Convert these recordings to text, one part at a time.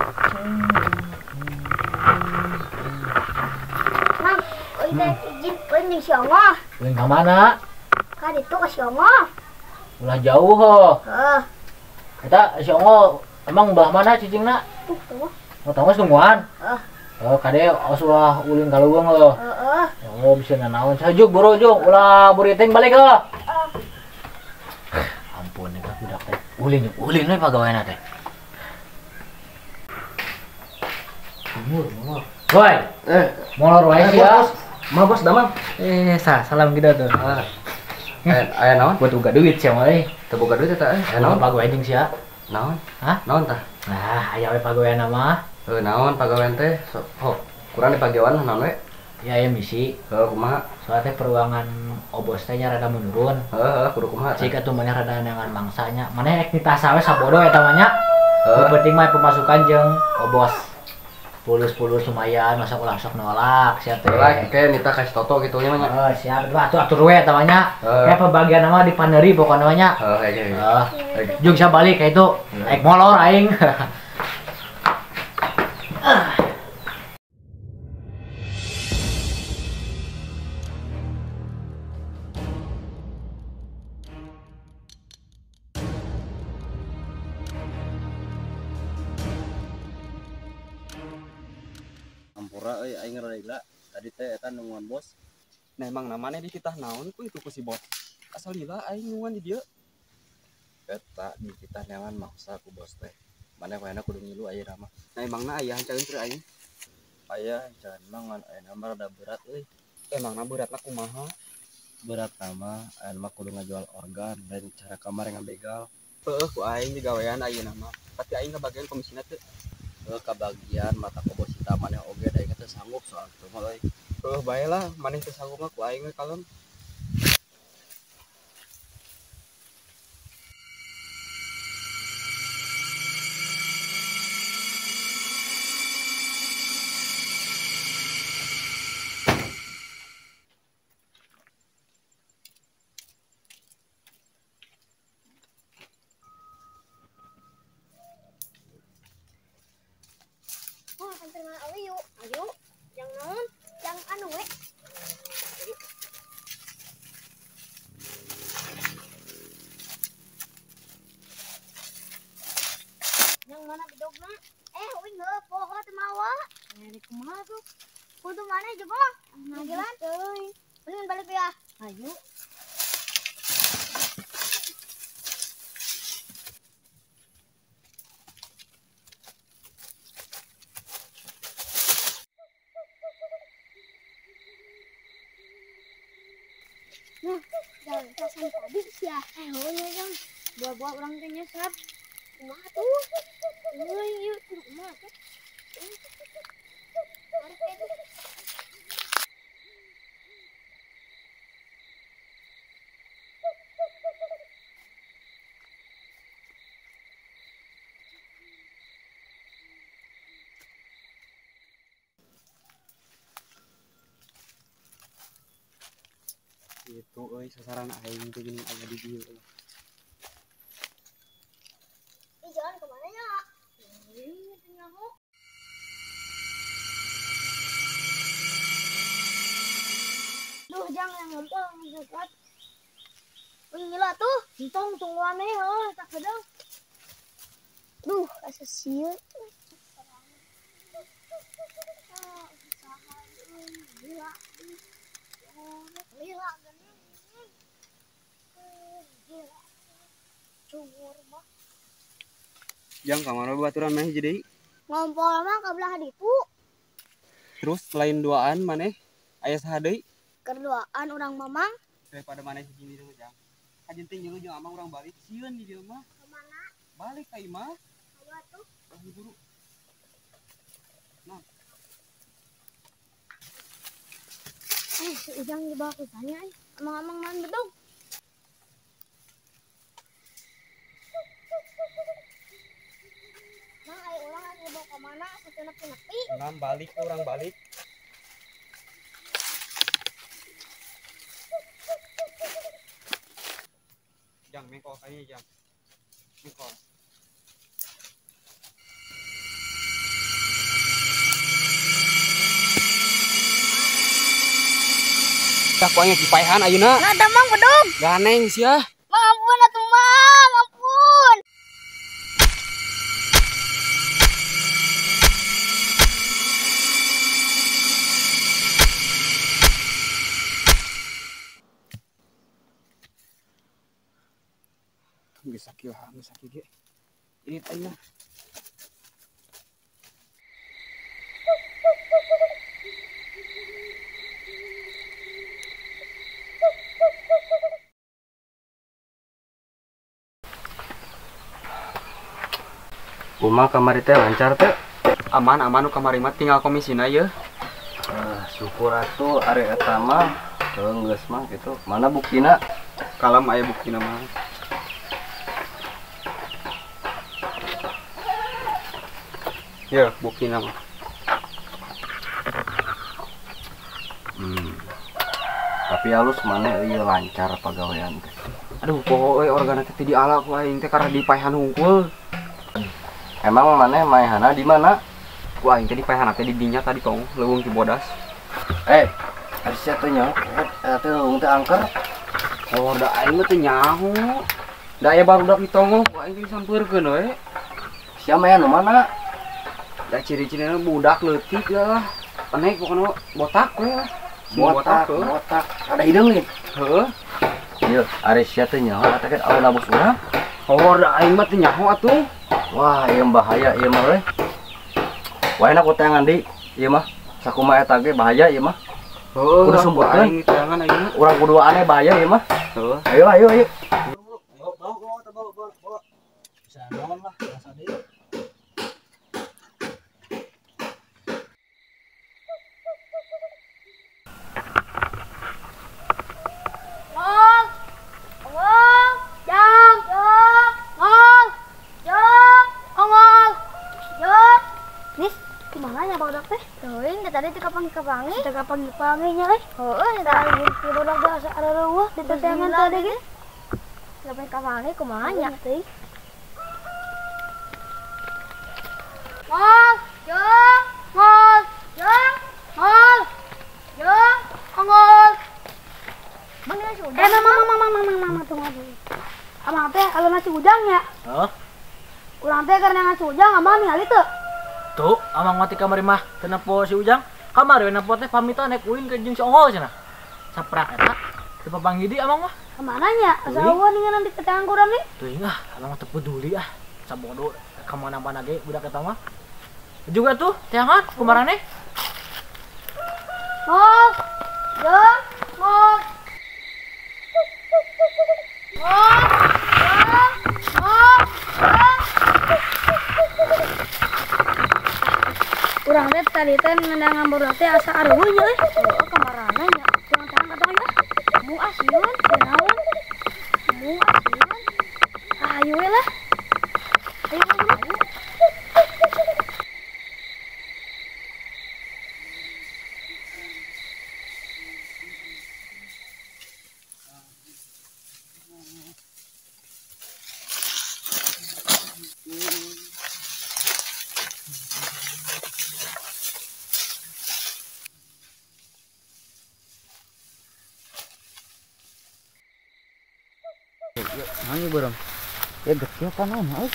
Mang, udah izin penting si Ongo. Ulin ka mana? Ka ditu ka si Ongo. Ulah jauh ho. Heeh. Eta si Ongo emang belah mana cicingna? Tuh, tuh. Oh, tong geus nungguan. Heeh. Oh, kade awas ulah ulin ka leuweung heuh. Heeh. Oh, bisa nanaon. Sajuk buru juk, ulah buriting balik heuh. Ampun eta budak teh. Ulin ulin we pagaweana teh. Molor, molor. Woi, molor wae sia. Ma bos damang. Salam gitu tuh. Aya naon? Buat boga duit sia mah euy. Teu boga duit eta euy. Aya naon? Pagawean jeung sia. Naon? Hah? Naon tah? Nah, aya we pagawean mah. Heuh, naon pagawean teh? Ho, kurang dipagawean naon we? Ya aya misi. Heuh, kumaha? Soalnya teh peruangan obos teh nya rada menurun. Heuh, kudu kumaha? Cik atuh maneh rada neangan mangsanya. Maneh rek nitasa we sabodo eta mah nya. Heuh. Penting mah pemasukan jeung obos. Pulus-pulus lumayan, masa ulah sok nolak sia teh. Lah, kayak nita kasih toto gitu nya mah. Heuh, siap. Atuh atur we eta mah nya. Kayak pembagian nama di paneri pokona mah nya. Heuh, heuh. Jeung sia balik ka itu. Naik molor aing. Ampura euy aing rada gila. Tadi teh eta nungguan bos. Nah emang namanya di titah naon ku itu ku si bos. Asal lila aing nungguan di dieu. Eta di titah neangan maksa ku bos teh. Maneh wayahna kudu ngilu ayeuna mah. Nah emangna aya hancaeun teu aing? Aya hancaeun mah ngan ayeuna mah rada berat euy. Emangna beratna kumaha? Beratna mah ayeuna mah kudu ngajual organ dan cara kamar ngabegal. Heueuh ku aing digawean ayeuna mah. Tapi aing kabagian komisina teu. Heuh kabagian mata ku bos kita maneh oge da aing teu sanggup soal kitu mah euy. Heuh bae lah maneh teu sanggup mah ku aing we kalem. Ayo, ayo, yang naon, yang anu we. Yang mana bedogna? Uing heuh poho teu mawa. Ini kumaha tuh? Kudu mana juga? Nanggilan euy. Ulin balik ya. Ayo. Nah, jalan kasan tadi sia. Heuh jang. Buah-buah urang teh nyesap. Kumaha tuh? Euy, ieu kudu kumaha tuh? Tarik teh tuh. Itu euy sasaran aing teh geuning aya di dieu. Ih, jalan ke mana ya? Ih, teu nyaho. Duh, jangan ngompol kuat. Uing gila tuh, entong tungguan we heuh tak sedang. Duh, asa sieun. Gila. Gila geuning. Gila. Cungur mah. Jang kamar baturan maneh hiji deui. Ngompol mah ka belah ditu. Terus selain duaan maneh aya saha deui? Keduaan urang mamang. Daripada maneh hiji deui jang. Kajen teh ngilu jeung amang urang balik sieun di dieu mah. Ka mana? Balik ka imah. Ayo atuh. Urang buru. Nah. Si Ujang dibawa ke sana, eh. Amang-amang main bedog. Mang, ayo ulang ayo dibawa ke mana? Asa nepi-nepi. Nah, balik orang balik. Jang, mengkol kayaknya, Jang. Mengkol. Dititah ku aing dipaehan ayeuna. Nah, tah Mang bedog. Ganeng sia. Mang ampun atuh Mang, ampun. Geus sakieu geus sakieu ge. Ini teh. Kumaha kamari teh lancar teh? Aman aman nu kamari mah tinggal komisina yeuh. Syukur atuh ari eta mah geus mah kitu. Mana buktina? Kalem aya buktina mah. Ya, buktina mah. Tapi halus mana ieu lancar pagawean teh. Aduh, poho euy organa teh teu diala ku aing teh karena dipaehan hungkul. Emang maneh maehana di mana? Ku aing teh dipaehana teh di dinya tadi tong leuweung Cibodas. Ari sia teh nyaho eta teh leuweung teh angker. Oh, da aing mah teu nyaho. Da aya barudak di tonggoh ku aing teh disampeurkeun we. Sia maehan nu mana? Da ciri-cirina budak leutik lah. Penek pokona botak we lah. Botak, botak. Ada hideung nih. Heuh. Ieu ari sia teh nyaho eta teh aweuna bos urang. Oh, da aing mah teu nyaho atuh. Wah, ieu bahaya ieu mah euy. Wah, enak ku teangan di ieu mah. Sakumaha eta ge bahaya ieu mah. Heuh, kudu sumburkeun. Teangan ayeuna. Urang kudu aneh bahaya ieu mah. Heuh. Ayo ayo ayo. Bawa bawa bawa bawa bawa. Bisa naon lah, rasa deui. Tadi teu kapanggih-kapanggih, teu kapanggih-panggih nya euy. Heueuh, tadi di bodak teh asa areueuh di teteangan tadi ge. Kapanggih-kapanggih kumaha nya teuing. Mong, jong, mong, jong, mong, jong, ongol. Mang nasi udang. Mang mang mang mang mang tunggu dulu. Amang teh alun nasi udang ya? Heuh. Urang teh karena nasi udang amang ningali teu. Tuh, amang mati kamari mah teu nepo si Ujang. Kamari we nepo teh pamitan naik ulin ke jeung si Ongol cenah. Saprak eta teu papanggih di amang mah. Kamana nya? Asa eueuh ninganan di teteangan kurang deui. Teuing ah, amang mah teu peduli ah. Sabodo ka mana-mana ge budak eta mah. Juga tuh teangan kumarane. Mong, jong, mong. Mong, jong, mong, jong. Urang teh tadi teh ngendangan barudak teh asa areueuh nya euy. Heueuh kamarana nya. Urang teh katong nya. Mung asieun, teu naon. Mung asieun. Ayo we lah. Ayo we. Nanya barang. Ya gede apa naon euy?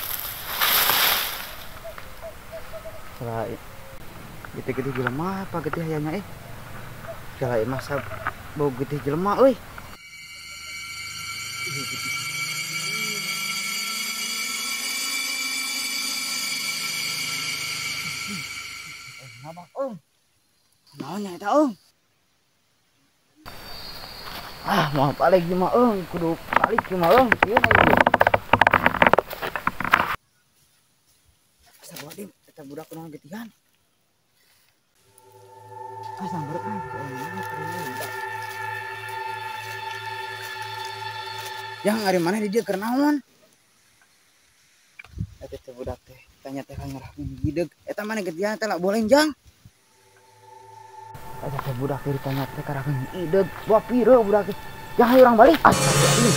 Salah. Gede-gede jelema apa gede hayangnya eh? Salah masa bau gede jelema euy. Ngabak ong. Naon nya eta ong? Ah, mau balik mah eung, kudu balik mah eung, sieun aing. Astagfirullahaladzim, eta budak kunaon getihan. Ah, sambar ah. Yang ari mana di dieu keur naon? Eta teh budak teh, tanya teh kan ngerah gideg. Eta mana getihan teh lah boleh jang. Eta teh budak teh ditanya teh karena ideg, wah piro budak teh. Yang hayu urang balik. Astagfirullahaladzim.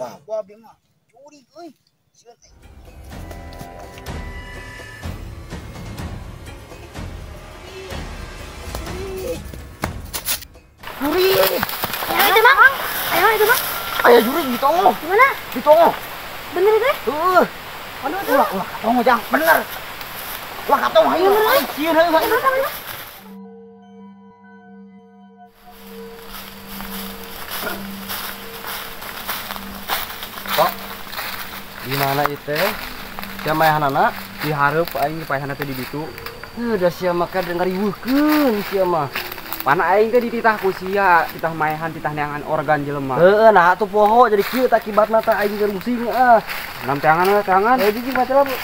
Wah, wah abdi mah curi euy. Sieun teh. Jurig. Ayo itu, Bang. Ayo itu, Bang. Aya jurig di tongo. Di mana? Di tongo. Bener itu? Heeh. Aduh, tuh. Ulah, ulah katongo jang, bener. Ulah katongo hayu. Sieun hayu. Bener. Tok. Di mana itu? Sia maehanana? Di hareup aing paehana teh di ditu. Heuh, da sia mah kadang ngariweuhkeun sia mah. Pana aing teh dititah ku sia, titah maehan, titah neangan organ jelema. Heeh, nah atuh poho jadi kieu tah akibatna tah aing gerungsing ah. Nam teangan we teangan. Eh jijing mati lah, Bu.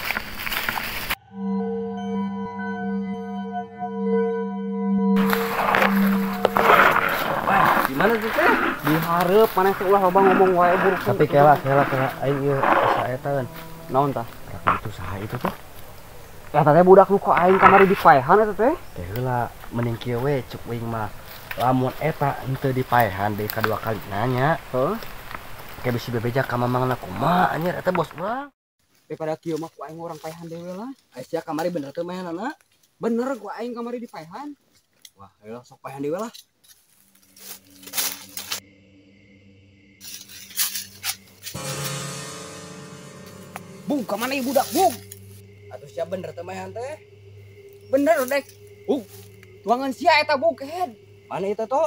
Wah, di mana tuh teh? Di hareup maneh teh ulah loba ngomong wae buruk. Tapi kela kela kela aing ieu asa eta kan. Naon tah? Tapi itu saha itu tuh? Eta teh budak nu ku aing kamari dipaehan eta teh. Teh heula mending kieu we cuk uing mah. Lamun eta henteu dipaehan deui kadua kali nanya. Heuh. Kayak bisi bebeja ka mamangna kumaha anjir eta bos urang. Daripada kieu mah ku aing urang paehan deui lah. Ai sia kamari bener teu maehanana? Bener ku aing kamari dipaehan. Wah, heula sok paehan deui lah. Bung, ka mana ieu budak, Bung? Atuh sia bener teu maehan teh? Bener dek. Bung. Tuangan sia eta Bung kehed. Mana eta to?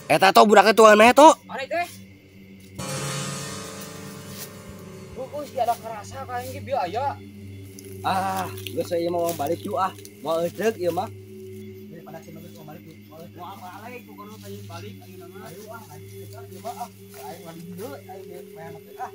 Eta to budaknya tuangan mah to. Mana teh? Bung, sia ada kerasa ka aing ge bieu aya. Ah, geus ieu mah balik yuk ah. Moal euceuk ieu mah. Daripada sia geus mau balik yuk. Moal balik pokona teh balik ayeuna mah. Ayo ah, anjing ieu mah ah. Aing wani deui aing maehan teh ah.